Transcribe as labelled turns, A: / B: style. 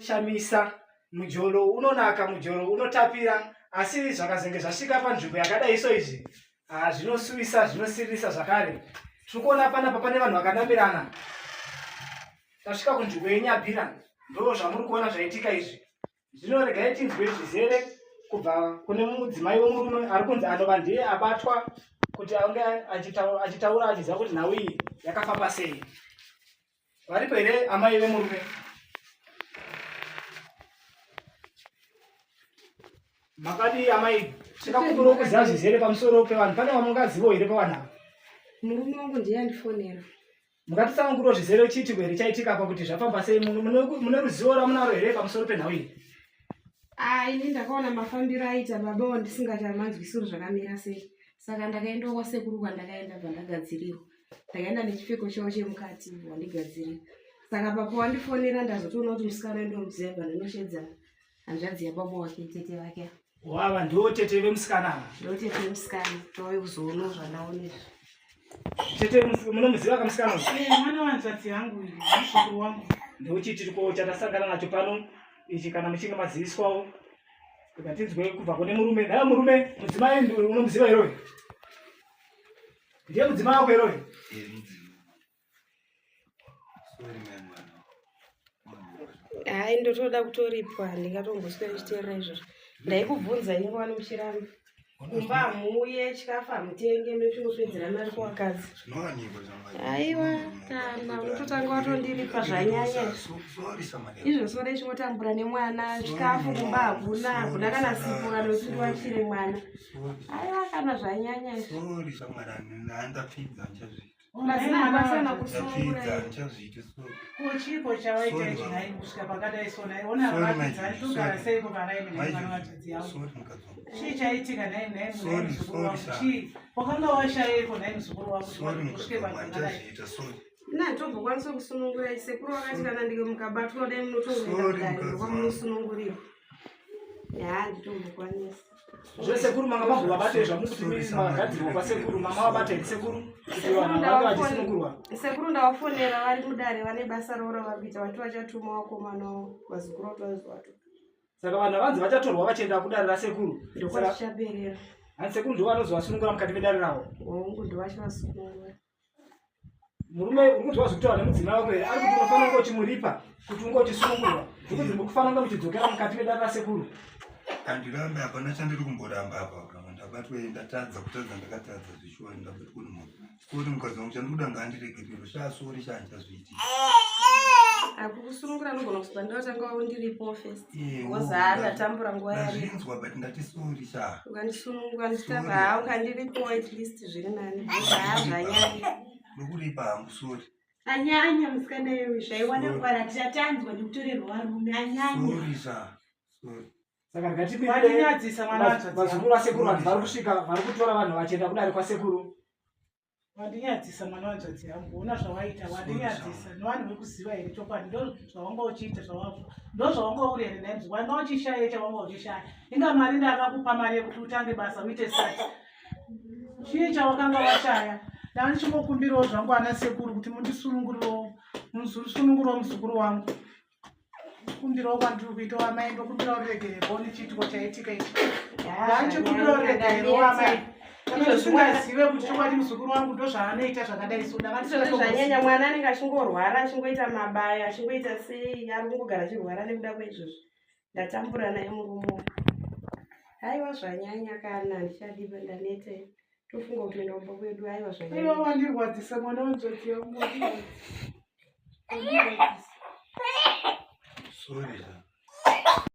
A: Zvinoshamisa, mujolo unonaka, mujolo unotapira, asi zvakazenge zvasvika panzvimbo yakadai so izvi ah, zvinosuwisa, zvinosiririsa zvakare. Tiri kuona panapa pane vanhu vakanamirana. Tasvika kunzvimbo yeNyabira, ndo zvamuri kuona zvaitika izvi. Zvino regai tinzwe zvizere kubva kune mudzimai wemurume ari kunzi anova ndiye abatwa kuti ange achitaura achiziva kuti nhau iyi yakafamba sei. Varipo here amai vemurume? Makadii amai? Tikakumbirawo kuziva zvizere pamusoro pevanhu. Pane vamungazivawo here pavanhu ava?
B: Murume wangu ndiye andifonera.
A: Mungatitsananguriro zvizere chiitiko here chaitika apa kuti zvafamba sei? Mune ruzivo ramunaro here pamusoro penhau iyi?
B: Ah, ini ndakaona mafambiro aita baba wandisingachamanzwisiro zvakamira sei. Saka ndakaendawo kwasekuru kwandakaenda bva ndagadzirirwa. Ndakaenda nechipfeko chavo chemukati wandigadzirira. Saka papa wandifonera ndazotoona kuti musikana ndomuziva bva ndanoshedza hanzvadzi yababa wake tete vake.
A: Wava ndiwo tete vemusikana ava?
B: Ndiwo tete vemusikana tauye kuzoonawo zvandaona izvi.
A: Tete munomuziva kamusikana uyu?
C: Eh, mwana wanzvadzi yangu uyu, muzukuru wangu.
A: Ndiwo chiitiko chatasangana nacho pano ichi kana muchinge maziviswawo tikatinzwe kubva kune murume. Dai murume mudzimai unomuziva here uyu? Ndiye mudzimai wako here uyu?
D: Eh, mudzimai. Sorry mai mwana.
B: Hayi ndotoda kutoripwa handingatomboswera ndichiteerera izvozvo. Ndaikubvunza inge wani muchiramba. Kumba hamuuye chikafu hamutenge munochingoswedzera mari kuvakadzi.
D: Zvinowanikwa zvamai.
B: Aiwa kana unototanga watondiripa zvanyanya izvi.
D: Sorry samari.
B: Izvo sore chingotambura nemwana chikafu kumba hakuna hakuna kana sipo kana kuti ndiwachire mwana. Aiwa kana zvanyanya izvi.
D: Sorry samari handapfidza handichazviiti.
B: Mazina kusunungura.
C: Ko chiiko chawaita ichi nhai kusvika pakadai so nhai ona vakidzani togara seiko paraini nhai mwana vadzidzi yavo. Chii chaitika nhai nhai nhai muzukuru wangu chii wakanga washayeiko nhai muzukuru wangu kusvike pakadai.
B: Ina tombokwanisa kusunungura sekuru vakati kana ndike mukabatwa dai munotongoenda kudare kwamunosunungurirwa. Ya nditombokwanisa.
A: Zvesekuru manga mambovabate zvamukuti magadzirwa kwasekuru mama vabata here sekuru kuti vanhu vange vachisunungurwa.
B: Sekuru ndavafonera vari mudare vane basa ravo ravari kuita vati vachatuma vakomana vazukuru vati vazovatu.
A: Saka vanhu vanzi vachatorwa vachienda kudare rasekuru.
B: Ndokwachichaperera.
A: Hanzi sekuru ndivo vanozovasunungura mukati medare ravo.
B: Hongu ndivo vachivasunungura.
A: Murume uri kunzwa zvekutaura nemudzimai wako here? Ari kuti unofanira kunge uchimuripa kuti unge uchisunungurwa. Zvekuti muri kufanira kunge muchidzokera mukati medare rasekuru.
D: Handirambe, hapana chandiri kumboramba apa. Kana ndabatwa ndatadza, kutadza ndakatadza zvishuwa ndabatwa nemunhu. Sori mukadzi wangu chandikuda ngaandiregerere. Shaa sori shaa handichazviiti.
B: Akukusunungura anogona kuzoba ndotanga ndiripo first. Because haa ndatambura nguva yareba.
D: Ndazvinzwa but ndati sori shaa.
B: Ukandisunungura ndichitamba haa ukandiripo at least zviri nani. Because haa zvanyanya.
D: Ndokuripa hangu sori.
E: Anyanya musikana iyoyo zvaiwana kuvara tichatanzwa nekutorerwa varume anyanya.
D: Sori shaa. Sori.
A: Saka ndikati vazukuru vasekuru vanhu vari kusvika vari kutora vanhu vachienda kudare kwasekuru.
C: Wandinyadzisa mwana wanzvadzi yangu, ona zvawaita, wandinyadzisa. Nevanhu vekuziva here chokwadi, ndo zvawanga uchiita zvawazvo. Ndo zvawanga uri here nhai mzukuru, wanga uchishaya chawanga uchishaya. Inga mari ndakakupa mari yekuti utange basa uite start. Chii chawakanga washaya? Ndanga ndichingokumbirawo zvangu ana sekuru kuti mundisunungurirewo, musunungurirewo muzukuru wangu. Kumbirawo kwandiri kuita amai ndokumbirawo ruregererwo nechiitiko chaitika ichi. Ndandichikumbirawo ruregererwo amai. Ndisingazive kuti chokwadi muzukuru wangu ndozvaanoita zvakadai so
B: ndakandizvanyanya mwana anenge achingorwara achingoita mabaya achingoita sei ari kungogara achirwara nekuda kweizvozvo ndatambura naye murume haiwa zvanyanya kana ndichadipa ndanete tofunga kutoenda kumba kwedu aiwa
C: zvanyanya wandirwadzisa mwana wanzvadzi yangu
D: Sorry.